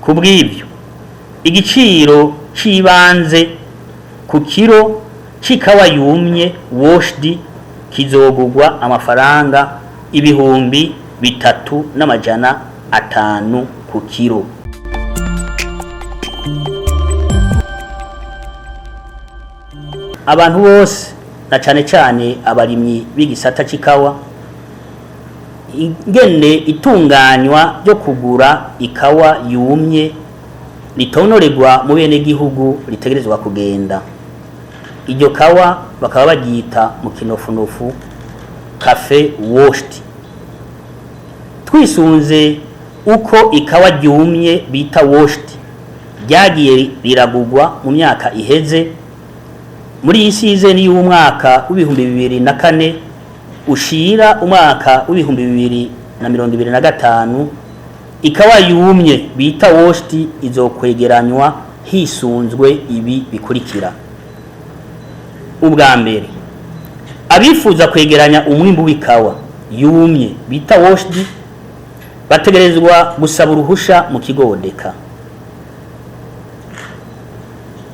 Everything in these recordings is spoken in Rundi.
Ku bw'ibyo, igiciro c'ibanze ku kiro c'ikawa yumye washed kizogurwa amafaranga 3500 ku kiro. Abantu bose, na cane cane abarimyi b'igisata c'ikawa, ingene itunganywa ryo kugura ikawa yumye ritonorerwa mu benegihugu ritegerezwa kugenda. Iryo kawa bakaba baryita mu kinofunofu café washed. Twisunze uko ikawa ryumye bita washed ryagiye riragurwa mu myaka iheze, muri iyi sizeni y'umwaka w'2004 ushira umwaka w'2025, ikawa yumye bita washed izokwegeranywa hisunzwe ibi bikurikira. Ubwa mbere, abifuza kwegeranya umwimbu w'ikawa yumye bita washed bategerezwa gusaba uruhusha mu kigo ODECA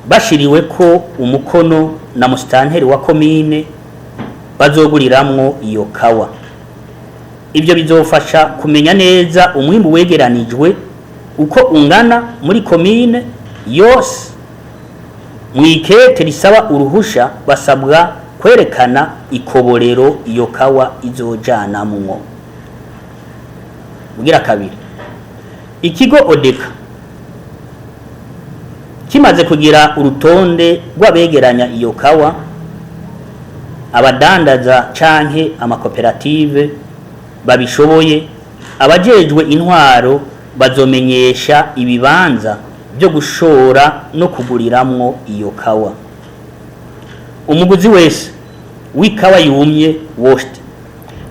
bashiriwe ko umukono na musitanteri wa komine bazoguriramwo iyo kawa. Ibyo bizofasha kumenya neza umwimbu wegeranijwe uko ungana muri komine yose. Mw'ikete risaba uruhusha basabwa kwerekana ikoborero iyo kawa izojanamwo. Bugira kabiri, ikigo ODECA kimaze kugira urutonde rw'abegeranya iyo kawa, abadandaza canke amakoperative babishoboye, abajejwe intwaro bazomenyesha ibibanza byo gushora no kuguriramwo iyo kawa. Umuguzi wese w'ikawa yumye washed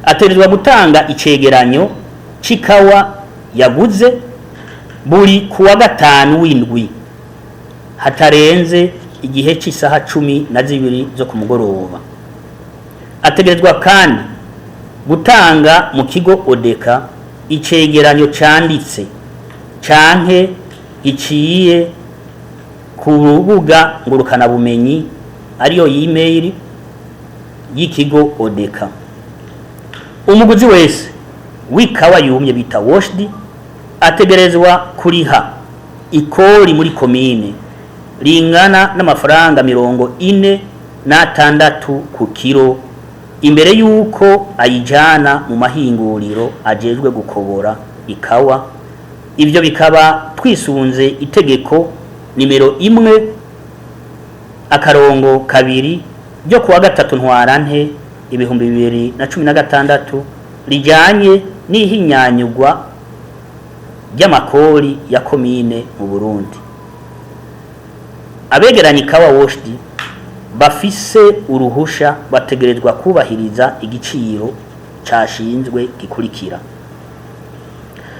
ategerezwa gutanga icegeranyo c'ikawa yaguze buri kuwa gatanu w'indwi hatarenze igihe c'isaha 12 zo ku mugoroba. Ategerezwa kandi gutanga mu kigo ODECA icegeranyo canditse canke giciye ku rubuga ngurukanabumenyi, ariyo email y'ikigo ODECA. Umuguzi wese w'ikawa yumye bita washed ategerezwa kuriha ikori muri komine ringana n'amafaranga 46 ku kiro imbere y'uko ayijana mu mahinguriro ajejwe gukobora ikawa. Ibyo bikaba twisunze itegeko nimero 1-2 ryo kuwa 3 Ntwarante 2016 rijanye n'ihinyanyurwa ry'amakori ya komine mu Burundi. Abegeranya ikawa washed bafise uruhusha bategerezwa kubahiriza igiciro cashinzwe gikurikira.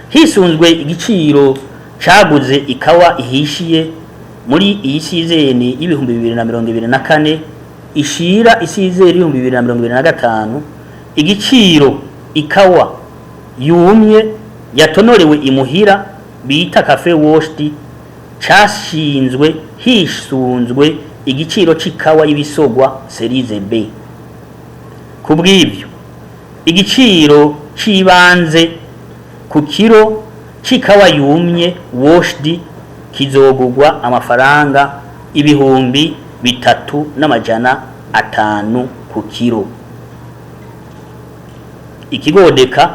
Hisunzwe igiciro caguze ikawa ihishiye muri iyi sizeni y'2024 ishira isizeni y'2025, igiciro ikawa yumye yatonorewe imuhira bita café washed cashinzwe hisunzwe igiciro c'ikawa y'ibisogwa cerise B. Ku bw'ibyo, igiciro c'ibanze ku kiro c'ikawa yumye washed kizogurwa amafaranga 3500 ku kiro. Ikigo ODECA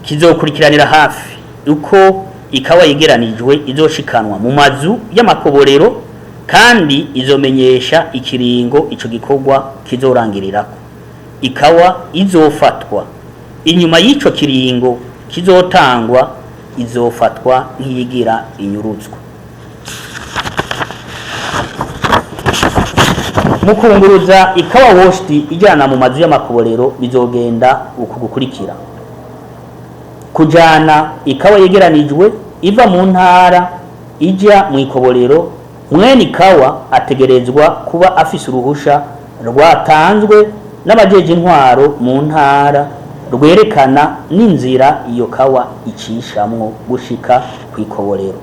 kizokurikiranira hafi uko ikawa yegeranijwe izoshikanwa mu mazu y'amakoborero, kandi izomenyesha ikiringo ico gikorwa kizorangirirako. Ikawa izofatwa inyuma y'ico kiringo kizotangwa izofatwa nk'iyigira inyurutswa. Mu kunguruza ikawa washed ijana mu mazu y'amakoborero bizogenda uku gukurikira: kujana ikawa yegeranijwe iva mu ntara ija mu ikoborero, mwene ikawa ategerezwa kuba afise uruhusha rwatanzwe n'abajeje intwaro mu ntara rwerekana n'inzira iyo kawa icishamwo gushika kw'ikoborero.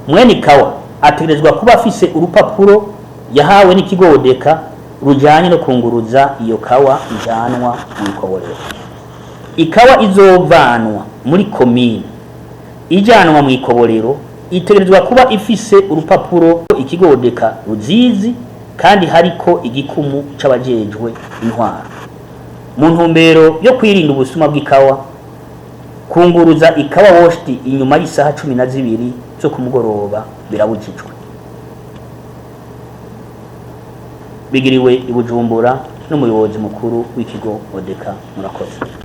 Mwene ikawa ategerezwa kuba afise urupapuro yahawe n'ikigo ODECA rujanye no kunguruza iyo kawa ijanwa mu ikoborero. Ikawa izovanwa muri komine ijanwa mu ikoborero itegerezwa kuba ifise urupapuro ikigo ODECA ruzizi kandi hariko igikumu c'abajejwe intwaro. Mu ntumbero yo kwirinda ubusuma bw'ikawa, kunguruza ikawa washed inyuma y'isaha 12 zo ku mugoroba birabujijwe. Bigiriwe i Bujumbura n'umuyobozi mukuru w'ikigo ODECA. Murakoze.